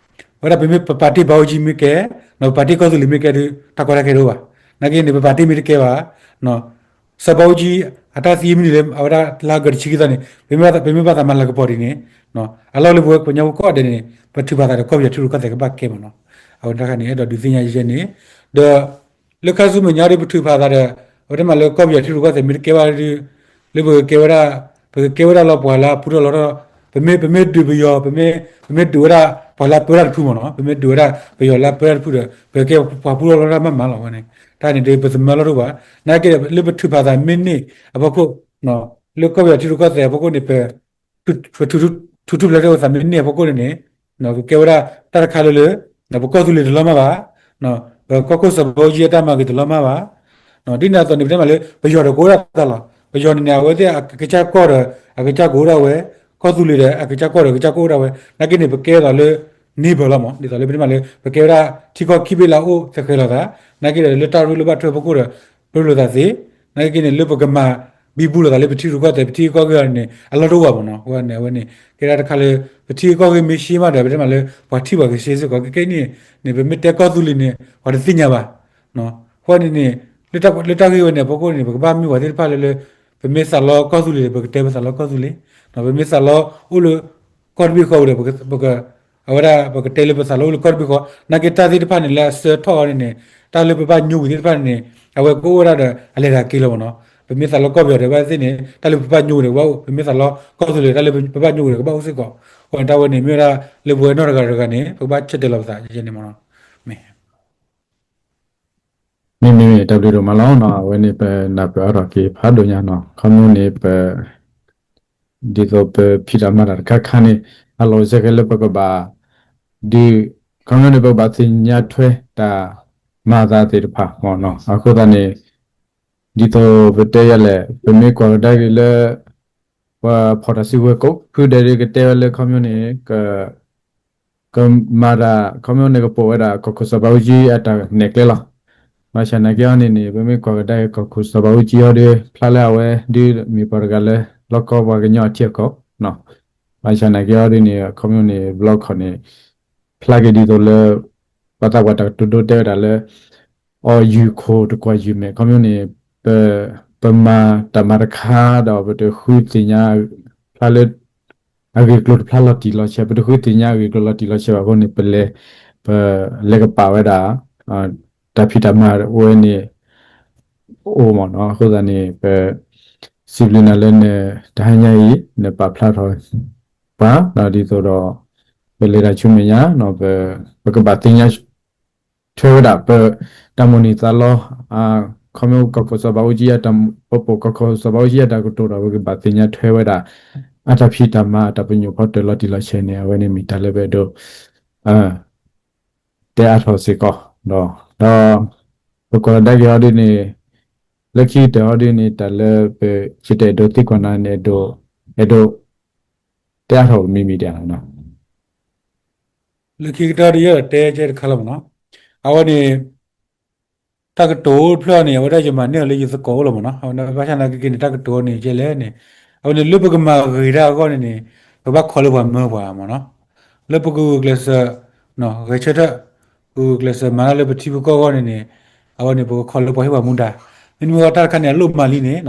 အဝဲဒၣ်ပမ့ၢ်ပပာ်တ့ၢ်ဘးအူကၠံမ့ၢ်ကဲ ပပာ်တ့ၢ်ကီၢ်သူလ့ၤမ့ၢ်ကဲဒီး တၢ်ကီတၢ်ခဲတအိၣ်ဘၣ်. နာ်က့န့ၣ် ပပာ်တ့ၢ်မ့ၢ်တကဲဘၣ် စီၤဘးအူကၠံ အတၢ်သံမ့ၢ်န့ၣ်လၢ အဝဲဒၣ်လါအီကူးတဆံခံသီန့ၣ် ပမ့ၢ်ဘၣ်သးမၤလၤကပီၤဒ်န့ၣ် အလီၢ်လၢပဝဲကညီဖိကိးဂၤဒဲးန့ၣ် ပထုးဖးသးဒီးကီၢ်ပယီၤထံရူၢ်ကီၢ်သဲးကဘၣ်ကဲမ့ၢ်နီၤ. အဝဲတခါန့ၣ် အဲၣ်ဒိးဒုးသ့ၣ်ညါယဲန့ၣ် ဒီး လၢခါဆူမဲာ်ညါဒီးပထုးဖးသးဒီး အဝဲတဲမးလၢကီၢ်ပယီၤထံရူၢ်ကီၢ်သဲးမ့ၢ်တကဲဘၣ်ဒီး လၢပကကဲဝဲဒၣ် ပကကဲဝဲဒၣ်လီၤပှၤလၢအပူထီၣ်လီထီၣ် ပမ့ၢ် ပမ့ၢ်ဒုးပယီၤ ပမ့ၢ် ပမ့ၢ်ဒုးဝဲဒၣ်ပှၤလၢအပၢတၢ်တဖုမ့ၢ်နီၤ ပမ့ၢ်ဒုးဝဲဒၣ်ပယီၤလၢအပၢတၢ်တဖုဒီး ပကကဲပှၤပူထီၣ်လီထီၣ်မးမးလီၤဝဲန့ၣ် တၢ်န့ၣ်ဒီးပသမၢလီၤတအိၣ်ဘၣ် နာ်က့ဒီးလၢပထုးဖးသးမ့ၢ်န့ၢ်အဖီခိၣ် လၢကီၢ်ပယီၤထံရူၢ်ကီၢ်သဲးအဖီခိၣ်န့ၣ် ပ ပထူၣ်ထူၣ်ဖျဲးထီၣ်သးမ့ၢ်န့ၢ်အဖီခိၣ်န့ၣ်န့ၣ် ကကဲဝဲဒၣ်တၢ်တခါလၢလၢ ပကီၢ်သူလ့ၤတလီၤမၢ်ဘၣ်, ပကီၢ်ခိၣ်စီၤဘးအူကၠံအတၢ်မၤဂ့ၤတလီၤမၢ်ဘၣ်. ဒ်န့ၣ်အသိးန့ၣ် ပတဲမးလၢ ပယီၤဒီးကအိၣ်ဒၣ်သးလီၤ. ပယီၤန့ၣ်န့ၣ် အဝဲသ့ၣ်အကစၢ်ကီၢ်ဒီး အကစၢ်ကအိၣ်ဒၣ်ဝဲ, ကီၢ်သူလ့ၤဒီး အကစၢ်ကီၢ်ဒီး အကစၢ်ကအိၣ်ဒၣ်ဝဲ. နာ်က့န့ၣ် ပကဲသိးလၢ neighbor လီၤမး, ဒ်သိးလၢပတဲမးလၢ ပကဲဝဲဒၣ်ထံကီၢ်ခံဘ့ၣ်လၢအအိၣ်သဃဲၤလိာ်သး, နာ်က့ဒီးလၢတၢ်ရ့လိာ်ဘၣ်ထွဲအဖီခိၣ်ဒီး ရ့လိာ်သးသ့, နာ်က့န့ၣ် လၢပကမၤ ဘံဘူလိာ်သးလၢပထံရူၢ်ကီၢ်သဲး ပထံဂ့ၢ်ကီၢ်ဂ့ၢ်အီၤန့ၣ် အလီၢ်တအိၣ်ဘၣ်မ့ၢ်နီၤ. အဝဲန့ၣ် အဝဲန့ၣ် ကဲဒၣ်တခါလၢ ပထံဂ့ၢ်ကီၢ်ဂ့ၢ်မ့ၢ်ရှဲမးဒီး ပတဲမးလၢ ပှၤထံၣ်ပှၤကရှဲစ့ၢ်ကီး ခဲကနံၣ်န့ၣ် ပမ့ၢ်တဲကီၢ်သူလ့ၤန့ၣ် ပှၤတသ့ၣ်ညါဘၣ်. အဃိန့ၣ်န့ၣ် လၢတၢ်ဂ့ၢ်ဝဲန့ၣ် အဖီခိၣ်န့ၣ် ပကဘၣ်မ့ၢ်ပှၤသ့ၣ်တဖၣ်လၢလၢ ပမ့ၢ်သးလီကီၢ်သူလ့ၤဒီး ပကတဲပသးလီကီၢ်သူလ့ၤ, ပမ့ၢ်သးလီအိၣ်လၢ ကီၢ်တဘ့ၣ်ဃီဝံၤဒီး ပက အဝဲဒၣ်ပကတဲလၢပသးလီအိၣ်လၢကီၢ်တဘ့ၣ်ဃီ နာ်က့တၢ်သ့ၣ်တဖၣ်န့ၣ် လၢအဆၢထီၣ်အီၤန့ၣ်န့ၣ် တၢ်လၢပဘၣ်ညိကွံာ်သ့ၣ်တဖၣ်န့ၣ်န့ၣ် အဝဲကအိၣ်ဝဲဒၣ်ဒီးအလဲၤတၢ်က့ၤလီၤမ့ၢ်နီၤ. ပမ့ၢ်သးလီကီၢ်ပယီၤဒီး ဘၣ်သ့ၣ်န့ၣ် တၢ်လၢပဘၣ်ညိဒီးကဘၣ်အိၣ်, ပမ့ၢ်သးလီကီၢ်သူလ့ၤ တၢ်လၢပဘၣ်ညိဒီးကဘၣ်အိၣ်စ့ၢ်ကီး. အဃိန့ၣ် တၢ်ဝဲန့ၣ် မ့ၢ်ဝဲဒၣ်လၢပဝဲနီၢ်တဂၤတဂၤန့ၣ် ပကဘၣ်ဆၢတဲာ်လီၤပသးန့ၣ်မ့ၢ်နီၤ. မ့မ့ၢ်တၢ်ဘျုးဒိၣ်မးလီၤနီၤ. အဝဲန့ၣ် ပနၢ်ပၢၢ်အါထီၣ်က့ၤဖးဒိၣ်ညါနီၤ. ခီဖျိန့ၣ် ပ ဒ်သိးပဖံးတၢ်မၤတၢ်တခါခါန့ၣ် အလီၢ်စဲကဲလၢပကဘၣ် ဒုး ခီဖျိန့ၣ် ပကဘၣ်သ့ၣ်ညါထွဲတၢ်မၤအသးသ့ၣ်တဖၣ်မ့ၢ်နီၤ. အဃိသတးန့ၣ် ဒ်သိးပတဲယၤလဲၣ် ပမ့ၢ်ကွၢ်ကဒါက့ၤလၢ ပှၤဖီၣ်တၢ်စုကဝဲၤကိးဖုဒဲးဒ်ကတဲဝဲလၢခီဖျိန့ၣ် ကမၤတၢ် ခီဖျိန့ၣ် ကပိာ်ဝဲဒၣ်ကီၢ်ခိၣ်စီၤဘးအူကၠံအတၢ်နဲၣ်ကျဲလီၤ. ဘၣ်ဆၣ်နာ်က့အီၤန့ၣ်န့ၣ် ပမ့ၢ်ကွၢ်ကဒါက့ၤကီၢ်ခိၣ်စီၤဘးအူကၠံအီၤဒီး ဖျါလၢအဝဲဒုးမ့ၢ်ပှၤတဂၤလၢ လီၢ်ကီၢ်ပှၤကညီအထံအကီၢ် ဘၣ်ဆၣ်နာ်က့အီၤဒ်န့ၣ် ခီဖျိန့ၣ် ဘျီခီၣ်န့ၣ် ဖျါက့ၤဒ်သိးလၢ ပှၤသးပှၢ်တၢ်ကတိၤဒိတဲဝဲဒၣ်လၢ အီၣ်ယုၢ်ခိၣ်တကွၢ်ယုၢ်မဲာ် ခီဖျိန့ၣ် ပ ပမၤတၢ်မၤတခါဒီး ပတဃုသ့ၣ်ညါ ဖျါလၢ အဂ့ၢ်အကျိၤတဖျါလီၤတံၢ်လီၤဆဲး ပတဃုသ့ၣ်ညါအဂ့ၢ်အကျိၤလီၤတံၢ်လီၤဆဲးဘၣ်အဃိန့ၣ် ပလဲၤ ပလဲၤကပာ်ဝဲဒၣ် တၢ်ဖံးတၢ်မၤဝဲန့ၣ် အိၣ်မ့ၢ်နီၤ. အဃိသတးန့ၣ် ပ စံးဘျုးနၤလၢနတဟါညါအံၤ နပာ်ဖျါထီၣ်ပှၤ ဒီးဒ်သိးဒီး ပလဲၤတၢ်ဆူမဲာ်ညါ ပ ပကဘၣ်သ့ၣ်ညါ ထွဲဝဲဒၣ် ပတၢ်မိၣ်န့ၢ်သးလီ ခီဖျိကီၢ်ခိၣ်စီၤဘးအူကၠံအတၢ် ပပိာ်ကီၢ်ခိၣ်စီၤဘးအူကၠံအတၢ်ကတိၤဒီး ပကဘၣ်သ့ၣ်ညါထွဲဝဲဒၣ် အတၢ်ဖံးတၢ်မၤအတၢ်ပညိၣ်ဖီတၢၣ်လီၤတံၢ်လီၤဆဲးန့ၣ် အဝဲန့ၣ်မ့ၢ်တၢ်လၢပအဲၣ်ဒိး တဲအါထီၣ်စ့ၢ်ကီး ဒီး ဒီး ပကွၢ်ကဒါက့ၤအီၤဒ်န့ၣ် လၢခံကတၢၢ်အီၤဒ်န့ၣ် တၢ်လၢပ ယတအဲၣ်ဒိးသံကွၢ်နၤန့ၣ် အဲၣ်ဒိး အဲၣ်ဒိး တဲအါထီၣ်မံၤမံၤဒ်လဲၣ် လၢခံကတၢၢ်ဒီးယအဲၣ်ဒိးတဲကဲတခါလီၤမ့ၢ်နီၤ. အဝဲန့ၣ် တၢ်ကတိၤတဖျၢၣ်န့ၣ် အဝဲဒၣ်ယမၤန့ၢ်အီၤလၢယသကိးအိၣ်လီၤမ့ၢ်နီၤ. အဝဲဒၣ်ဘၣ်ဆၣ်နာ်က့က့ၤန့ၣ် တၢ်ကတိၤန့ၣ်ကဲလဲၣ်န့ၣ် အဝဲန့ၣ်လၢပကမၤဂ့ၤတၢ်အဂီၢ်န့ၣ်န့ၣ် ပဘၣ်ခိးလၢပှၤမၢပှၤမ့ၢ်နီၤ. လၢပကဂုာ်ကျဲးစၢး ဂဲၤဆၢထၢၣ် ပဂုာ်ကျဲးစၢးမၤတၢ်လၢပထံပကီၢ်အဂီၢ်န့ၣ်န့ၣ် အဝဲန့ၣ် ပကခိးလၢပှၤဟ့ၣ်ပှၤမူဒါ မ့တမ့ၢ်ဝဲတၢ်တခါန့ၣ် အလိၣ်မၤလံန့ၣ်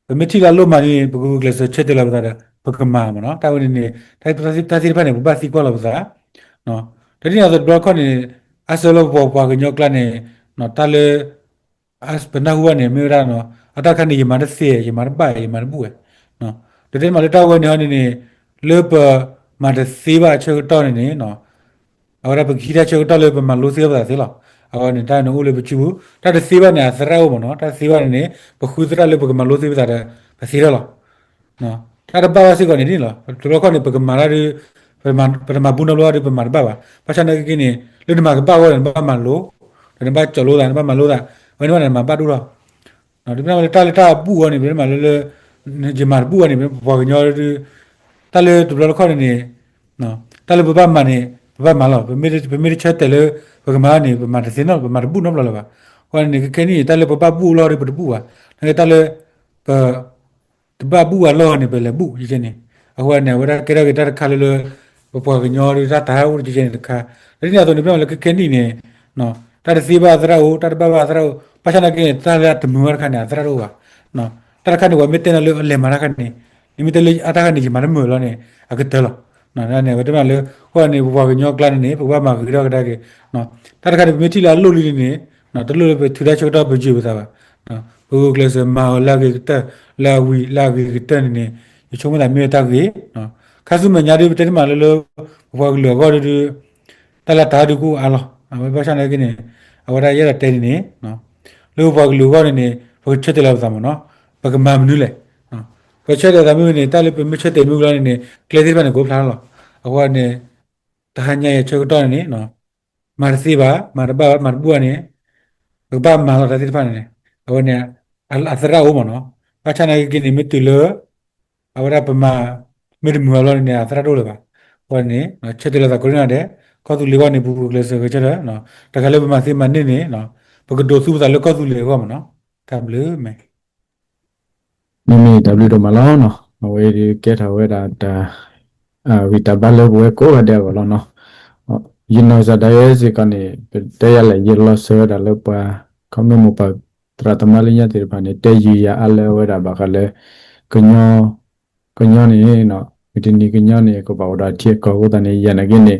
ပမ့ၢ်ထံၣ်လၢအလိၣ်မၤလံန့ၣ် ပကဂုာ်ကျဲးစၢးဆၢတဲာ်လီၤပသးဒီး ပကမၤမ့ၢ်နီၤ. တၢ်ဝဲန့ၣ်န့ၣ် တၢ်သ့ၣ်တဖၣ်န့ၣ် ပဘၣ်သံကွၢ်လီၤပသး တနံၣ်အသိးတဘျီခီၣ်န့ၣ် အါစၢၤလၢပပှၤကညီကျါန့ၣ် တၢ်လၢ ပနၢ်ဟူဘၣ်န့ၣ် မ့ၢ်ဝဲဒၣ် အတၢ်တခါန့ၣ် ယမၤတသ့ ယမၤတဘၣ် ယမၤတဘူၣ်ဝဲ ဒီးတဲမးလၢတၢ်ဝဲန့ၣ်ဟီန့ၣ်န့ၣ် လၢပမၤတသ့ဘၣ်အဆၢကတီၢ်န့ၣ်န့ၣ် အဝဲဒၣ်ပကဟံးတၢ်ဆၢကတီၢ်လၢပမၤလိသ့ပသးသ့လီၤ. အဝဲန့ၣ် တၢ်န့ၣ်အိၣ်လၢပစုပူၤ တၢ်တသ့ဘၣ်န့ၣ် အသရၣ်အိၣ်မ့ၢ်နီၤ တၢ်တသ့ဘၣ်န့ၣ်န့ၣ် ပဃုသရၣ်လၢပကမၤလိသ့ပသးဒီး ပသ့ထီၣ်လီၤ. တၢ်တဘၣ်ဘၣ်စ့ၢ်ကီးန့ၣ်န့ၣ်လီၤ တဘျီခီၣ်န့ၣ် ပကမၤတၢ်ဒီး ပတမၤဘူၣ်နီတဘျီဒီး ပမၤတဘၣ်ဘၣ် ဘၣ်ဆၣ်နာ်က့န့ၣ် လၢနမၤကဘၣ်အဂီၢ်န့ၣ် နဘၣ်မၤလိ ဒီးနဘၣ်ကၠီလိသး နဘၣ်မၤလိသး အဝဲန့ၣ်ဘၣ်န့ၣ် နမၤဘၣ်ဒိၣ်ထီၣ် ဒီးတမ့ၢ်လၢတၢ်လၢတၢ်ဘူၣ်အီၤန့ၣ် ပမၤလၢလၢ ယမၤတဘူၣ်အီၤန့ၣ် ပပှၤကညီ တၢ်လၢတဘျီတခီၣ်န့ၣ်န့ၣ် တၢ်လၢပဘၣ်မၤန့ၣ် ပဘၣ်မၤလီၤ ပမ့ၢ်တဆၢတဲာ်လၢ ပကမၤန့ၣ် ပမၤတသ့နီတဘျီ ပမၤတဘူၣ်နီတဘျီလၢၤဘၣ်. အဃိန့ၣ် ခဲခဲနံၣ် တၢ်လၢပဘၣ်ဘူၣ်အလီၢ်ဒီး ပတဘူၣ်ဘၣ် နာ်က့တၢ်လၢ ပ တဘၣ်ဘူၣ်အလီၢ်န့ၣ် ပလဲၤဘူၣ်ယကဲန့ၣ် အဃိန့ၣ် အဝဲဒၣ်ကဲထီၣ်က့ၤတၢ်တခါလၢလၢ ပပှၤကညီဒီးတၢ်တၢ်ဟဲအိၣ်ယကဲန့ၣ်တခါ တနံၣ်အသိးန့ၣ် ပမ့ၢ်လၢခဲခဲနံၣ်န့ၣ် တၢ်တသ့ဘၣ်အသရၣ်အိၣ် တၢ်တဘၣ်ဘၣ်အသရၣ်အိၣ် ဘၣ်ဆၣ်နာ်က့န့ၣ် တၢ်လၢအတမုာ်ဘၣ်တခါန့ၣ် အသရၣ်တအိၣ်ဘၣ် တၢ်တခါန့ၣ် ပှၤမ့ၢ်တဲနၤလၢအလဲၤမၤတၢ်တခါန့ၣ် နမ့ၢ်တဲလၢအတၢ်တခါန့ၣ် ယမၤတမုာ်လီၤန့ၣ် အကတၢၢ်လီၤ. န့ၣ် အဝဲတဲမးလၢ အဃိန့ၣ် ပပှၤကညီကျါန့ၣ်န့ၣ် ပကဘၣ်မၤဂ့ၤထီၣ်ကဒါက့ၤ တၢ်တခါန့ၣ် ပမ့ၢ်ထံၣ်လၢအလိၣ်လံန့ၣ်န့ၣ် တလိၣ်လၢပထုးတၢ်ဆၢကတီၢ်ပယုၢ်ပသးဘၣ် ပဂုာ်ကျဲးစၢးမၤအီၤလၢအဂ့ၤကတၢၢ် လၢအဝံၤလၢအဂ့ၤကတၢၢ်န့ၣ်န့ၣ် ယဆိကမိၣ်သးမ့ၢ်ဝဲတၢ်ဂ့ၤ ခါဆူမဲာ်ညါဒ် ပတဲတမးလၢလၢ ပပှၤကလုာ်အဂီၢ်ဒု တၢ်လၢတၢ်ဒုကအိၣ်အါလီၤ အဝဲဘၣ်ဆၣ်နာ်က့န့ၣ် အဝဲဒၣ်ယအဲၣ်ဒိးတဲန့ၣ်န့ၣ် လၢပပှၤကလုာ်အဂီၢ်န့ၣ်န့ၣ် ပကဆၢတဲာ်လီၤပသးမ့ၢ်နီၤ ပကမၤမနုၤလဲၣ် ပဆၢတဲာ်သးမ့ၢ်ဝံၤန့ၣ် တၢ်လၢပမ့ၢ်ဆၢတဲာ်မ့ၢ်ဝံၤလီၤန့ၣ်န့ၣ် ကျဲသ့ၣ်တဖၣ်န့ၣ် ကအိၣ်ဖျါထီၣ်လီၤ အဃိန့ၣ် တဟါညါအံၤဆၢကတီၢ်န့ၣ်န့ၣ် မၤတသ့ဘၣ် မၤတဘၣ်ဘၣ် မၤတဘူၣ်ဘၣ်န့ၣ် ပကဘၣ်မၤလီၤတၢ်သ့ၣ်တဖၣ်န့ၣ်န့ၣ် အဝဲန့ၣ် အသရၣ်အိၣ်မ့ၢ်နီၤ ဘၣ်ဆၣ်နာ်က့န့ၣ် မ့ၢ်တုၤလၢ အဝဲဒၣ်ပမၤ မ့ၢ်တမုာ်အလီၢ်န့ၣ်န့ၣ် အသရၣ်တအိၣ်လၢၤဘၣ် အဃိန့ၣ် ဆၢတဲာ်လီၤသးကိးနံၤဒဲး ကီၢ်သူလ့ၤအဂီၢ်န့ၣ် ပဂုာ်ကျဲးစၢးဂဲၤဆၢထၢၣ် တဂၤလၢပမၤသ့မၤန့ၢ်န့ၣ် ပကဒိးသူပသးလၢကီၢ်သူလ့ၤအဂီၢ်မ့ၢ်နီၤ တၢ်ဘျုးမ့ၢ် မ့မ့ၢ်တၢ်ဘျုးဒိၣ်မးလီၤနီၤ, အဝဲဒၣ်ကဲထီၣ်ဝဲဒၣ်တၢ် ဂံၢ်တၢ်ဘါလၢပဝဲကိးဂၤဒဲးအဂီၢ်လီၤနီၤ. ယနီၢ်ကစၢ်ဒၣ်ဝဲစ့ၢ်ကီးန့ၣ် ပတဲယၤလဲၣ် ယလီၤစၢၤဝဲဒၣ်လၢပှၤ ခီဖျိမိၢ်ပၢ်သရၣ်သမါလၢညါသ့ၣ်တဖၣ်န့ၣ် တဲယုာ်ယၤအါလၢအဝဲဒၣ်ဘၣ်ဃးလၢ ကညီ ကညီန့ၣ်နီၤ, မုၢ်တနံၤကညီန့ၣ် ကဘၣ်အိၣ်ဒီးထံအကီၢ်အဃိသတးန့ၣ် ယနာ်က့န့ၣ်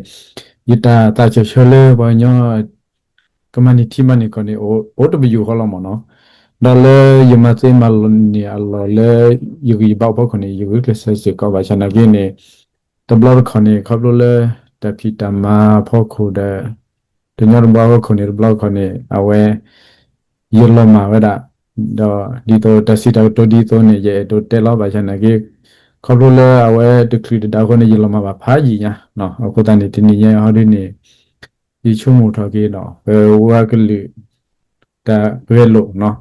ယတၢ်သးဆၢဆၢလၢပှၤကညီ ကမၤန့ၢ်ထံမၤန့ၢ်ကီၢ်န့ၣ် အိၣ်တပယူာ်ဃီလီၤမ့ၢ်နီၤ. ဒီးလၢယမၤသ့မၤလီၤန့ၢ်အလီၢ်လၢ ယဂံၢ်ယဘါအဖီခိၣ်န့ၣ် ယဂုာ်ကျဲးစၢးစ့ၢ်ကီးဘၣ်ဆၣ်နာ်က့န့ၣ် တဘျီတခီၣ်န့ၣ် ခီဖျိလၢတၢ်ဖံးတၢ်မၤအဖီခိၣ်ဒီး တညီတဘျီအဖီခိၣ်န့ၣ် တဘျီတခီၣ်န့ၣ် အဝဲ ယလီၤမၢ်ဝဲဒၣ် ဒီးဒ်သိးတၢ်စံးတၢ်ကတိၤဒ်သိးန့ၣ် ယအဲၣ်ဒိးတဲလီၤဘၣ်ဆၣ်နာ်က့ ခီဖျိလၢအဝဲတချုးတဒါအဃိန့ၣ် ယလီၤမၢ်ဘၣ်ဖးယံာ်ညါနီၤ. အဃိသတးန့ၣ် တနံၤညါအံၤဟီဒ်န့ၣ် ယဆိကမိၣ်ထီၣ်က့ၤဒီး ပဝဲကလုာ် တၢ်ဂဲၤလိာ်နီၤ,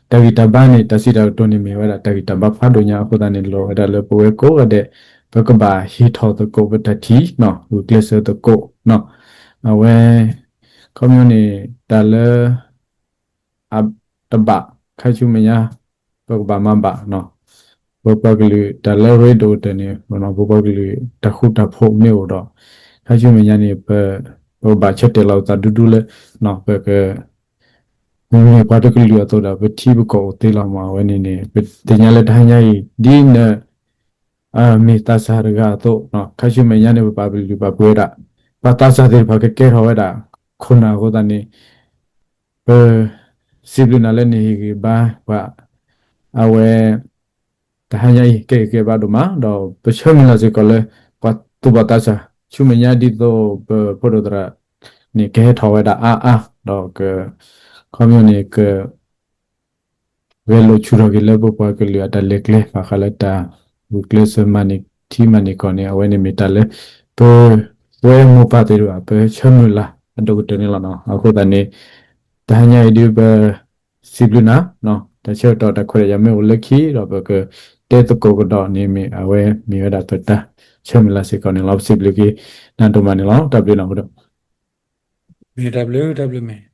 တၢ်ဂံၢ်တၢ်ဘါန့ၣ် တၢ်စံးတၢ်ကတိၤန့ၣ် မ့ၢ်ဝဲဒၣ်တၢ်ဂံၢ်တၢ်ဘါဖးဒိၣ်ညါအဃိသတးန့ၣ် လီၤဝဲဒၣ်လၢပဝဲကိးဂၤဒဲး ပကဘၣ်ဟ့ၣ်ထီၣ်သကိးပတၢ်ထံၣ်နီၤ, ဂုာ်ကျဲးစၢးသကိးနီၤ. အဝဲ ခီဖျိန့ၣ် တၢ်လၢ အတဘၣ် ခါဆူမဲာ်ညါ ပကဘၣ်မၤဘၣ်နီၤ. ပပှၤကလုာ်တၢ်လၢရ့ဒိၣ်ကတၢၢ်န့ၣ် ပပှၤကလုာ် တၢ်ဃူတၢ်ဖိးမ့ၢ်အိၣ်ဒီး ခါဆူမဲာ်ညါန့ၣ် ပ ပကဘၣ်ဆၢတဲာ်လီၤပသးဒူဒူလၢ ပက မ့ၢ်ပှၤတကလုာ်အသိးဒီး ပထံပကီၢ်အိၣ်သ့လီၤမး. အဝဲန့ၣ်န့ၣ် ပသ့ၣ်ညါလၢတဟါညါအံၤ ဒ်န မ့ၢ်သးစၢ်တဂၤအသိးနီၤ, ခါဆူမဲာ်ညါန့ၣ် ပပာ်ပလုၢ်ပာ်ပှ့ၤဝဲဒၣ် ပှၤသးစၢ်သ့ၣ်တဖၣ်ကကဲထီၣ်ဝဲဒၣ် ခိၣ်နၢ်အဃိသတးန့ၣ် ပ စံးဘျုးနၤလၢနဟ့ၣ်ဂံၢ်ဘါပှၤ အဝဲ တဟါညါအံၤ ကဲဂံၢ်ကဲဘါဒိၣ်မး ဒီးပဆၢမုၢ်လၢ်စ့ၢ်ကီးလၢ ပှၤသူၣ်ဘီၣ်သးစၢ် ဆူမဲာ်ညါဒ်သိးပဖိဒိၣ်သရၣ်န့ၣ် ကဟဲထီၣ်ဝဲဒၣ်အါအါ ဒီးက ခီဖျိန့ၣ် က ဂဲၤလိာ်ဆူၣ်ထီၣ်က့ၤလၢပပှၤကလုာ်အတၢ်လဲၤကျဲ ဘၣ်ဃးလၢတၢ်ဂုာ်ကျဲးစၢးမၤန့ၢ်ထံမၤန့ၢ်ကီၢ်န့ၣ် အဝဲန့ၣ်မ့ၢ်တၢ်လၢ ပ ပဝဲမိၢ်ပၢ်သ့ၣ်တဖၣ် ပဆၢမုၢ်လၢ်အဒိၣ်ကတၢၢ်န့ၣ်လီၤနီၤ. အဃိသတးန့ၣ် တဟါညါအံၤဒ်ပ စံးဘျုးနၤ တၢ်ဆၢကတီၢ်တၢ်ခွဲးတၢ်ယာ်မ့ၢ်အိၣ်လၢခံဒီး ပကတဲသကိးကဒီးန့ၣ်မ့ၢ် အဝဲမ့ၢ်ဝဲဒၣ်ပတၢ်ဆၢမုၢ်လၢ်စ့ၢ်ကီးန့ၣ်လီၤ. ပစံးဘျုးက့ၤနၤဒိၣ်မးန့ၣ်လီၤ. တၢ်ဘျုးနၤ ဖိဒိၣ် မ့ၢ်တၢ်ဘျုး တၢ်ဘျုးမ့ၢ်